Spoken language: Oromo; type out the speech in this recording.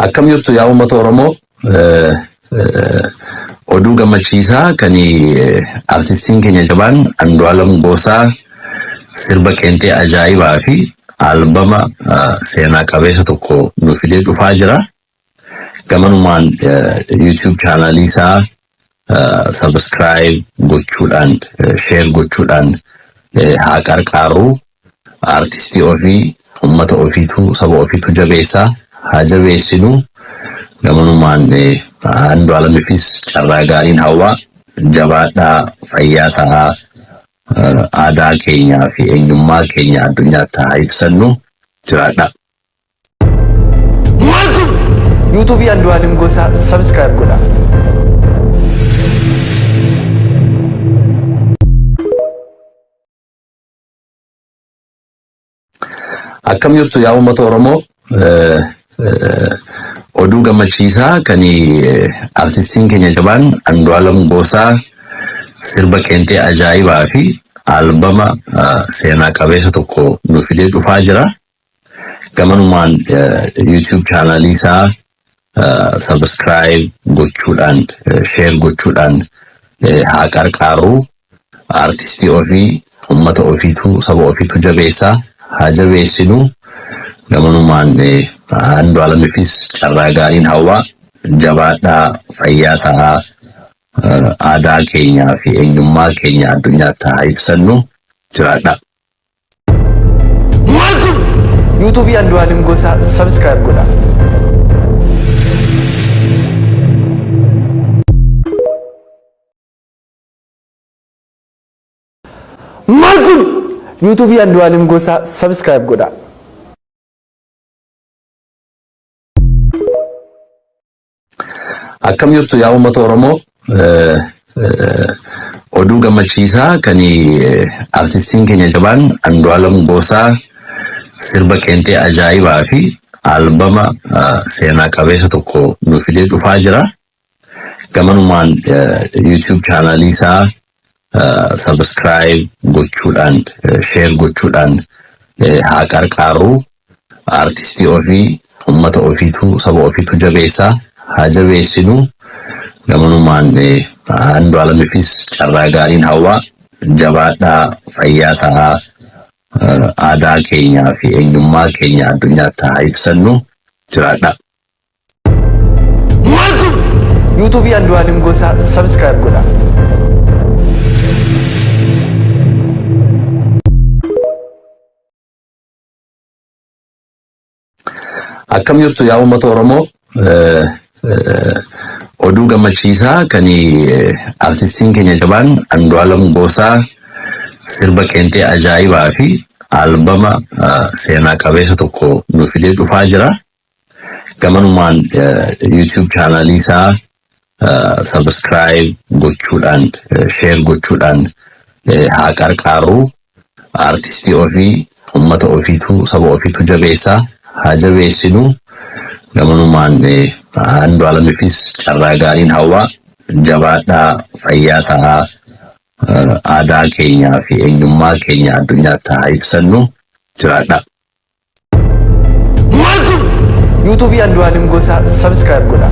Akkam jirtu yaa uummata Oromoo? Oduu gammachiisaa kan artistiin keenya jabaan Andu'aalam Gosaa sirba qeenxee ajaa'ibaa fi albama seenaa qabeessa tokko nu fidee dhufaa jira. Gamanumaan YouTube chaanaalii isaa subscribe gochuudhaan, share gochuudhaan haa qarqaarru. Artistii ofii, uummata ofiitu, saba ofiitu jabeessaa, haa jabeessinu. Gamanumaan Andu'aalamifis carraa gaariin hawwaa. Jabaadhaa, fayyaa ta'aa, aadaa keenyaa fi eenyummaa keenya addunyaatti haa ibsannu. Jiraadhaa. Maal kun? YouTube Andu'aalam Gosaa subscribe godhaa. Akkam jirtu yaa uummata Oromoo? Oduu gammachiisaa kan artistiin keenya jabaan Andu'aalam Gosaa sirba qeenxee ajaa'ibaa fi albama seenaa qabeessa tokko nu fidee dhufaa jira. Gamanumaan YouTube chaanaalii isaa subscribe gochuudhaan, share gochuudhaan haa qarqaarru. Artistii ofii, uummata ofiitu, saba ofiitu jabeessaa, haa jabeessinu. Gamanumaan Andu'aalamifis carraa gaariin hawwaa. Jabaadhaa, fayyaa ta'aa, aadaa keenyaa fi eenyummaa keenya addunyaatti haa ibsannu. Jiraadhaa. Maal kun? YouTube Andu'aalam Gosaa subscribe godhaa. Maal kun? YouTube Andu'aalam Gosaa subscribe godhaa. Akkam jirtu yaa uummata Oromoo? Oduu gammachiisaa kan artistiin keenya jabaan Andu'aalam Gosaa sirba qeenxee ajaa'ibaa fi albama seenaa qabeessa tokko nu fidee dhufaa jira. Gamanumaan YouTube chaanaalii isaa subscribe gochuudhaan, share gochuudhaan haa qarqaarru. Artistii ofii, uummata ofiitu, saba ofiitu jabeessaa, haa jabeessinu. Gamanumaan Andu'aalamifis carraa gaariin hawwaa. Jabaadhaa, fayyaa ta'aa, aadaa keenyaa fi eenyummaa keenya addunyaatti haa ibsannu. Jiraadhaa. Maal kun? YouTube Andu'aalam Gosaa subscribe godhaa. Akkam jirtu yaa uummata Oromoo? Oduu gammachiisaa kan artistiin keenya jabaan Andu'aalam Gosaa sirba qeenxee ajaa'ibaa fi albama seenaa qabeessa tokko nu fidee dhufaa jira. Gamanumaan YouTube chaanaalii isaa subscribe gochuudhaan, share gochuudhaan haa qarqaarru. Artistii ofii, uummata ofiitu, saba ofiitu jabeessaa, haa jabeessinu. Gamanumaan Andu'aalamifis carraa gaariin hawwaa. Jabaadhaa, fayyaa ta'aa, aadaa keenyaa fi eenyummaa keenya addunyaatti haa ibsannu. Jiraadhaa. Maal kun? YouTube Andu'aalam Gosaa subscribe godhaa.